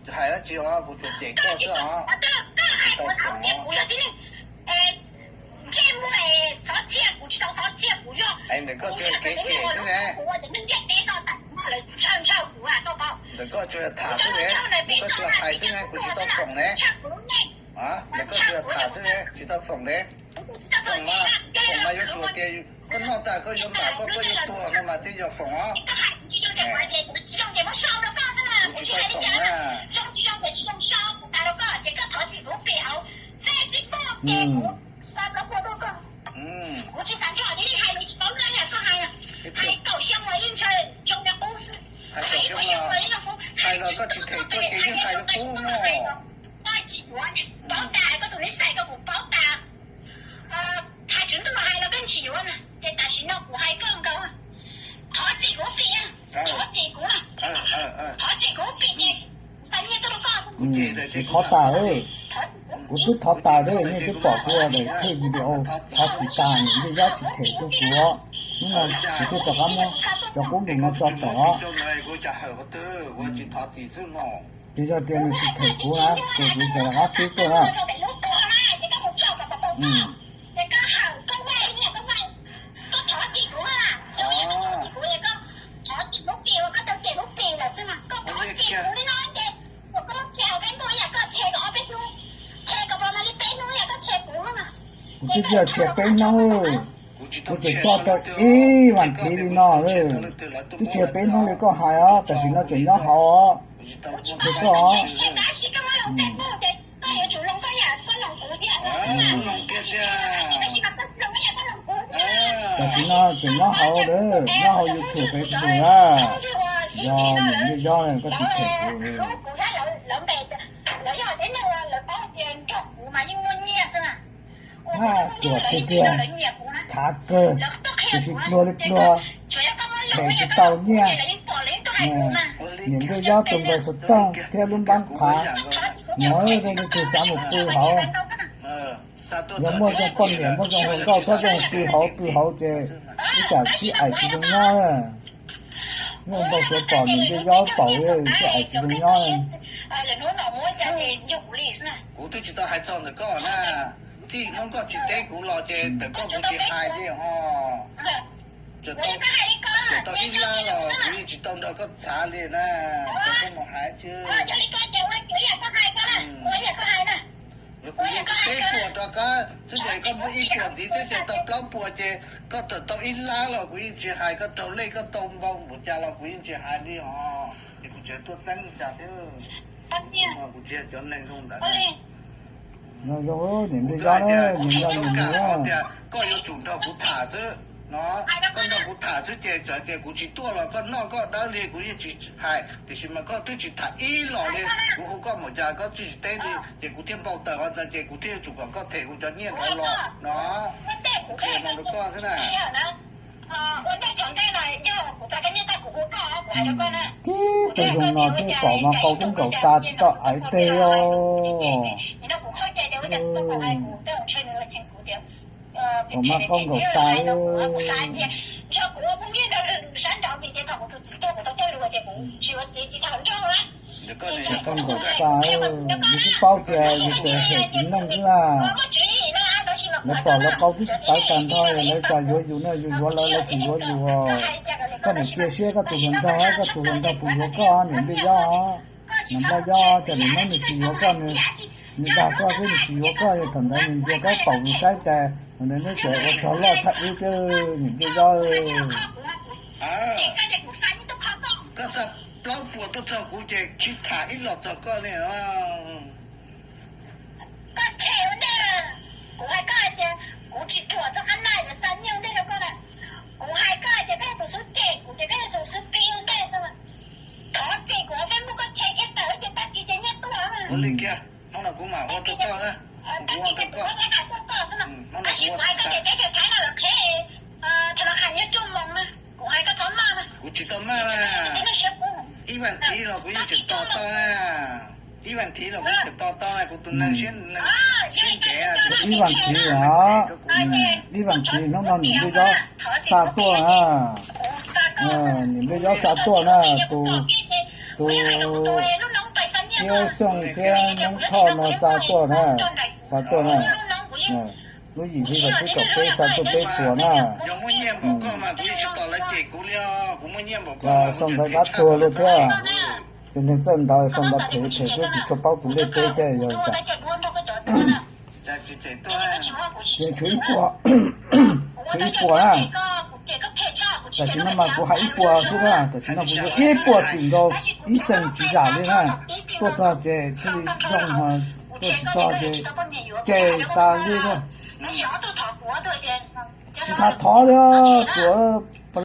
Hais dab tsi os, kuv tsuas cem koj xwb os. Kuv tsis tau foom os. Ntawm koj tsuas kev cem xwb ne. Ntawm koj tsuas tham xwb ne, koj tsuas hais xwb ne, kuv tsis tau foom ne. Ntawm koj tsuas tham xwb ne, tsis tau foom ne. Foom mas, foom mas yuav tsum tias koj noj tas koj yuav mam koj, koj yuav tuag no mas thiaj yog foom os. Kuv tsis tau foom na. Hais los koj tsis them koj ces yeej hais li qub no. Kuv thov tas, kuv twb thov tas thiab nej twb pom kuv ua daim clip video thov txim tas, niam Npliaj Yob tsis them rau kuv os. Hnub no kuv thiaj rov qab muab cov qub nkees no tso tawm os. Ces yog tias nws tsis them kuv na ces kuv rov qab pib tuaj na. Kuv twb tsis yog tshiab peb hnub, kuv tseem tso tau ib vas thiv li no. Twb tsis yog peb hnub li koj hais os, tam sim no tseem nyob hauv os. Ces koj tam sim no tseem nyob hauv, nyob hauv YouTube, Facebook na. Yog niam Npliaj Yob koj tsis them kuv. Ruam tiag tiag, thav kawg, tiam sis pluag li pluag, them tsis tau nyiaj. Niam Npliaj Yob tus npawb xov tooj thiab lub npab phav, yog leej twg xav mus pw hauv, yog muaj zoo poj niam muaj zoo hluas nkauj txhob zoo pw hauv, pw hauv ces ib tsam sib aim tsis zoo nyob. Muaj npau suav pom niam Npliaj Yob pom sib aim tsis zoo nyob. Kuv twb tsis tau hais txog ntawm koj na. Txij hnub koj tsis teb kuv los ces ntawm koj kuv tsis hais li os. Tau ib lab los kuv yeej tsis tau nrog koj txhav li na. Koj mus hais tsis. Kuv yeej teb puas rov qab xwb ces koj muaj ib puas ntxiv thiab ces tau plaub puas ces koj tawm tau ib lab los kuv yeej tsis hais, koj raug lej koj tau npau npaum cas los kuv yeej tsis hais li os. Ces kuv tseem tuaj txeeb li cas thiab. Kuv tsis yog cov neeg zoo ntawd. Niam Npliaj Yob, niam Npliaj Yob tias koj yuav tsum nrog kuv tham xwb no, koj nrog kuv tham xwb ces txawm tias kuv tsis tuaj los koj noj koj dawb li kuv yeej tsis hais, tiam sis mas koj twb tsis tham ib los li, kuv hu koj npaum cas koj twb tsis teb li ces kuv thiaj npau taws qhov ntawd ces kuv thiaj yuav tsum kom koj them kuv cov nyiaj ntawd los no. Kuv qhia no rau koj xwb na. Tib tug zoo no xwb pom mas qau lub nkaus tas tsis tau aiv teg os. Pom mas qau nkaus tas. Qau nkaus tas, nws twb paub tias yus tseem hem txiv neej xwb na. Lawv pom lawv qau twb tsis tawv tag nrho lawv cas yuav yus na, yus yuav lawv lawv tsis yuav yus. Koj niam cia siab koj tus hluas nraug, koj tus hluas nraug puas yuav koj niam Npliaj Yob? Niam Npliaj Yob, cas niam neb nws tsis yuav koj, nws dag koj xwb nws tsis yuav koj, thaum ntawd nws ntsia koj paum nws saib cas thaum ntawd neb tseem ua rog loj tshaj wb thiab niam Npliaj Yob. Koj xa plaub puas tuaj txog kuv ces tsis tham ib los txog koj li. Koj tshem ua ntej, kuv hais koj hais tias kuv tsis ruam txog qhab na yuav xa nyiaj ua ntej rau koj na. Kuv hais koj hais tias koj yog tus xub cem kuv ces koj yog tus xub pib ua ntej xwb. Thov cem kuv hauv Facebook koj tshem kiag tawm ces tag kis ces nyiaj tuaj. Ua li kiag, hnub no kuv mam ua rau koj na. Tag kis ces kuv ua rau koj xwb na. Tab sis kuv hais koj tias teb chaws Thaib no lawv qheb, thaum no qhas nyiaj cuaj moos na. Kuv hais koj txhob maj na. Kuv tsis tau maj na. Ib vas thiv los kuv yeej tseem tos tau na. Ib vas thiv los kuv tseem tos tau na, kuv tus neeg siab, neeg siab ntev. Ib vas thiv os, ib vas thiv hnub no niam Npliaj Yob xa tuaj na. Niam Npliaj Yob xa tuaj na, tus, tus Thiab Xyooj thiab Neeb Thoj no xa tuaj na, xa tuaj na. Lub yim hli vas thib kaum peb xa tuaj peb puas na. Sau ntawv dab tuag li thiab. Tus neeg txawj ntawv sau ntawv phem phem twb tsis tshua paub tus lej teb thiab yog cas. Ces tshuav ib puas, tshuav ib puas na. Tam sim no mas kuv hais ib puas xwb na, tam sim no kuv yuav ib puas txwm nkaus ib xeem tsis zam li na. Tuaj txog ces thiaj li zoo, tuaj tsis txog ces ces tas li na. Tsis tas thov li, tsuas